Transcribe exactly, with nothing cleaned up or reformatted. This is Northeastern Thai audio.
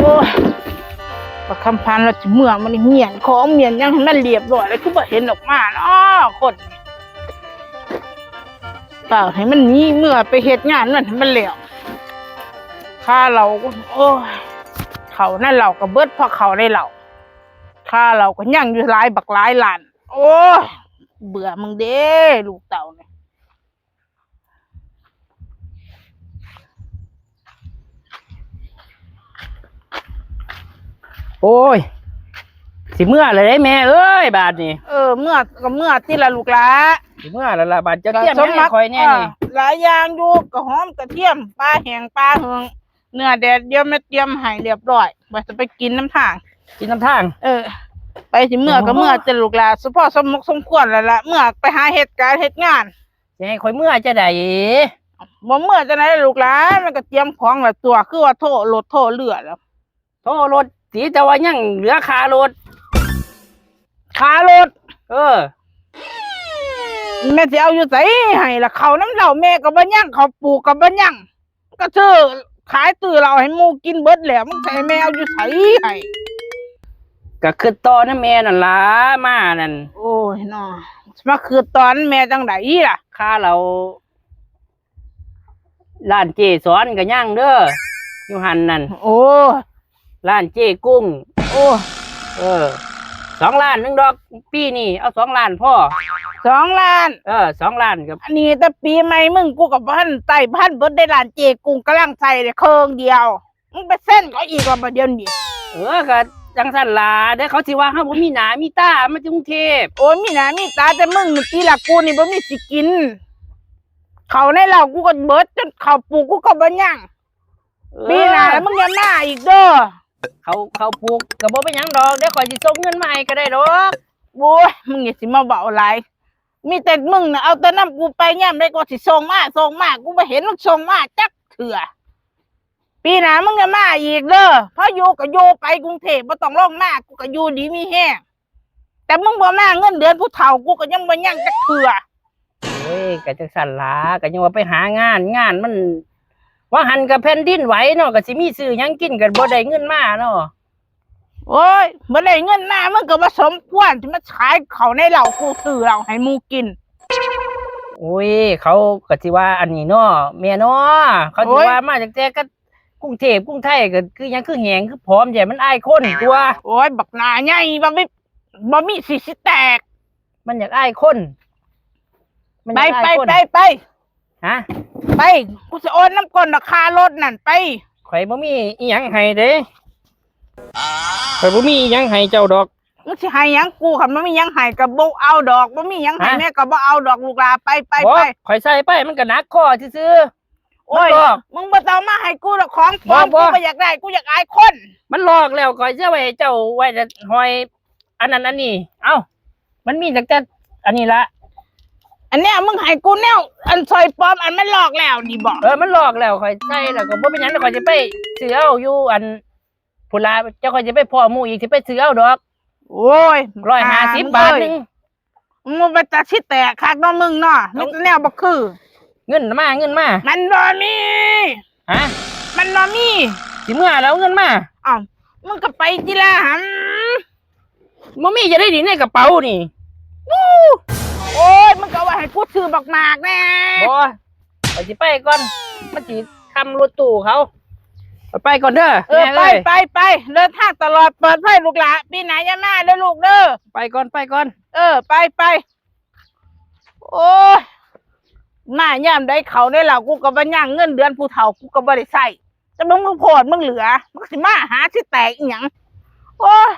โอ้ย บักคำพันธ์ เราสิเมือมันนี่ เมี้ยนของเมี้ยนหยังให้มันเรียบร้อยแล้ว คือบ่เห็นออกมาเนาะ คนนี่ เปล่า ให้มันหนีเมือไปเฮ็ดงานมันให้มันแล้ว ค่าเหล้าก็ โอ้ย เข้าในเหล้าก็เบิด เพราะเข้าในเหล้า ค่าเหล้าก็ยังอยู่หลายบักหลายล้าน โอ้ย เบื่อมึงเด้ ลูกเต้านี่ โอ้ย สิเมือแล้วเด้แม่เอ้ย บาดนี้ เออ เมือก็เมือติล่ะลูกหล่า สิเมือแล้วล่ะ บาดเจ้าเตรียมหยังให้ข่อยแหน่นี่ เออ หลายอย่างอยู่ กระหอมกระเทียม ปลาแห้งปลาเหิง เนื้อแดดเดียวแม่เตรียมให้เรียบร้อย ว่าจะไปกินนำทาง กินนำทาง เออ ไปสิเมือก็เมือ โอ้ แต่ลูกหล่า สมพอสมมกสมควรแล้วล่ะ เมือไปหาเฮ็ดการเฮ็ดงาน สิให้ข่อยเมือจั่งใด๋ บ่เมือจั่งใด๋ลูกหล่า มันก็เตรียมของแล้วตั๊ว คือว่าโทรรถโทรเรือแล้ว โทรรถติ แต่ว่ายังเหลือค่ารถ ค่ารถ เออ แม่สิเอาอยู่ไสให้ล่ะ ข้าวนำเหล้าแม่ก็บ่ยัง ข้าวปลูกก็บ่ยัง ก็ซื้อขายตื้อเหล้าให้หมู่กินเบิดแล้ว มึงสิให้แม่เอาอยู่ไสให้ ก็คิดต่อนำแม่นั่นล่ะ มานั่น โอ้ยเนาะ มาคิดต่อนำแม่จั่งใด๋ล่ะ ค่าเหล้า ร้านเจ๊สอนก็ยังเด้อ อยู่หั่นนั่น โอ้ ร้านเจ๊กุ้ง โอ้ เออ สองล้านหนึ่งดอก ปีนี้เอาสองล้านพอ สองล้าน เออ สองล้านครับ อันนี้แต่ปีใหม่มึง กูก็บ่ทันใส่ บ่ทันเบิดได้ ร้านเจ๊กุ้งกำลังใส่ได้เคิ่งเดียว มึงไปเซ็นเขาอีกว่าบ่เดี๋ยวนี้ เออ ก็จั่งซั่นล่ะ เดี๋ยวเขาสิว่าเฮาบ่มีหน้ามีตามาจากกรุงเทพฯ โอ้ย มีหน้ามีตาแต่มึงนี่ติล่ะ กูนี่บ่มีสิกิน ข้าวในเหล้ากูก็เบิด จนข้าวปลูกกูก็บ่ยัง เออ ปีหน้ามึงอย่ามาอีกเด้อ ข้าว ข้าวปลูกก็บ่เป็นหยังดอก เดี๋ยวข้อยสิส่งเงินมาให้ก็ได้ดอก โอ้ย มึงอย่าสิมาเว้าหลาย มีแต่มึงน่ะเอาแต่นำกูไป ยามใดก็สิส่งมา ส่งมา กูบ่เห็นมึงส่งมาจักเทื่อ ปีหน้ามึงอย่ามาอีกเด้อ พออยู่ก็อยู่ไปกรุงเทพฯ บ่ต้องลงมา กูก็อยู่ดีมีแฮง แต่มึงบ่มา เงินเดือนผู้เฒ่ากูก็ยังบ่ยังจักเทื่อ เอ้ย ก็จั่งซั่นล่ะ ก็ยังว่าไปหางาน งานมัน ว่าหั่นก็แผ่นดินไหวเนาะ ก็สิมีซื้อหยังกินก็บ่ได้เงินมาเนาะ โอ้ย บ่ได้เงินมา มึงก็บ่สมควรสิมาขายข้าวในเหล้า กูซื้อเหล้าให้หมู่กิน โอ้ย เขาก็สิว่าอันนี้เนาะ แม่เนาะ เขาสิ โอ้ย ว่ามาตั้งแต่กะกรุงเทพฯ กรุงไทย ก็คือหยังคือแห้งคือผอมแท้ มันอายคนตั๊ว โอ้ย บักหน้าใหญ่ บ่มี บ่มีสิ สิแตก มันอยากอายคน มัน ไป อยากอาย ไป คน ไป ไป ฮะ ไป กูสิโอนนำก้อนดอกค่ารถนั่น ไป ข่อยบ่มีอิหยังให้เด้ ข่อยบ่มีอิหยังให้เจ้าดอก มึงสิให้หยังกู คันบ่มีหยังให้ก็บ่เอาดอก บ่มีหยังให้ ฮะ แม่ก็บ่เอาดอกลูกหล่า ไป ไป บ่ ไป ข่อยใส่ไปมันก็หนักคอซื่อๆ โอ้ย มันลอก มึงบ่ต้องมาให้กูดอกของปลอม บ่ บ่ กูบ่อยากได้ กูอยากอายคน มันลอกแล้ว ข่อยสิไว้ให้เจ้าไว้แต่ห้อย อันนั้นอันนี้ เอ้า มันมีตั้งแต่อันนี้ละ อันเนี้ยมึงให้กูแนว อันสร้อยปลอม อันมันลอกแล้วนี่บ่ เออ มันลอกแล้ว ข่อยใส่แล้วก็บ่เป็นหยัง ข่อยสิไปซื้อเอาอยู่อันพุ้นล่ะ เจ้าข่อยสิไปพ้อหมู่อีก สิไปซื้อเอาดอก โอ้ย ร้อยห้าสิบ บักห่ามึง บาทหนึ่ง เอ้ย มึงมันเป็นตาสิแตกคักเนาะมึงเนาะ เอ้า มีแต่แนวบ่คือ เงินมา เงินมา มันบ่มี ฮะ มันบ่มี สิเมือแล้วเงินมา เอ้า มึงก็ไปติล่ะหำ บ่มีจะได้ดีในกระเป๋านี่ โอ้ย มึงก็เอาไว้ให้กูซื้อบักหมากแน่ บ่ ข่อยสิไปก่อน มันสิทำรถตู้เขา ไปก่อนเด้อ เออ แม่ ไป เอ้ย ไป ไป เดินทางตลอดปลอดภัยลูกหล่า ปีหน้าอย่ามาเด้อลูกเด้อ ไปก่อน ไปก่อน เออ ไป ไป โอ้ย มายามใดเข้าได้แล้ว กูก็บ่ยัง เงินเดือนผู้เฒ่ากูก็บ่ได้ใช้ แต่มึง มึงโพดมึงเหลือ มึงสิมาหาสิแตกอีหยัง โอ้ย